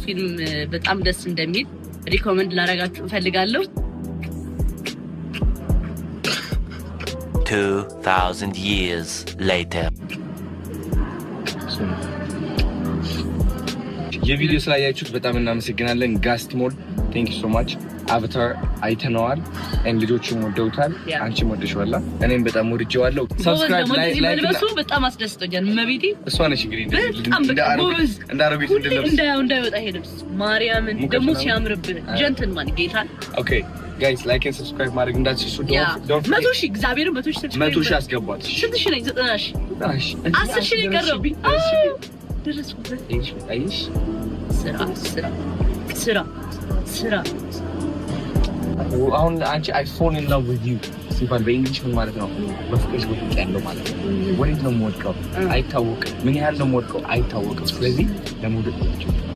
ፊልም በጣም ደስ እንደሚል recommend ላደርጋችሁ እፈልጋለሁ። 2,000 years later. የቪዲዮ ስላያችሁት በጣም እናመሰግናለን። ጋስት ሞል thank you so much። አቫታር አይተነዋል፣ ልጆችም ወደውታል። አንቺም ወደሽዋላ፣ እኔም በጣም ወድጄዋለሁ። Subscribe፣ like መልበሱ በጣም አስደስቶኛል። መቤቴ እሷ ነች እንግዲህ በጣም ጎበዝ፣ እንዳረጉት እንድለብስ እንዳይወጣ ይሄ ልብስ ማርያምን ደግሞ ሲያምርብን gentleman ጌታን። Okay guys, like and subscribe ማድረግ እንዳትረሱ። 100,000፣ እግዚአብሔርን 100,000 subscribe 100,000 አስገቧት። ስንት ሺህ ነኝ? 90,000፣ 10,000 ነው የቀረው። ደረስኩበት። ስራ ስራ ስራ ስራ። አሁን አንቺ I fall in love with you ሲባል በ English ምን ማለት ነው? በፍቅርሽ ወድቄያለሁ ማለት ነው። ወዴት ነው የምወድቀው? አይታወቅም። ምን ያህል ነው የምወድቀው? አይታወቅም። ስለዚህ ለመውደቅ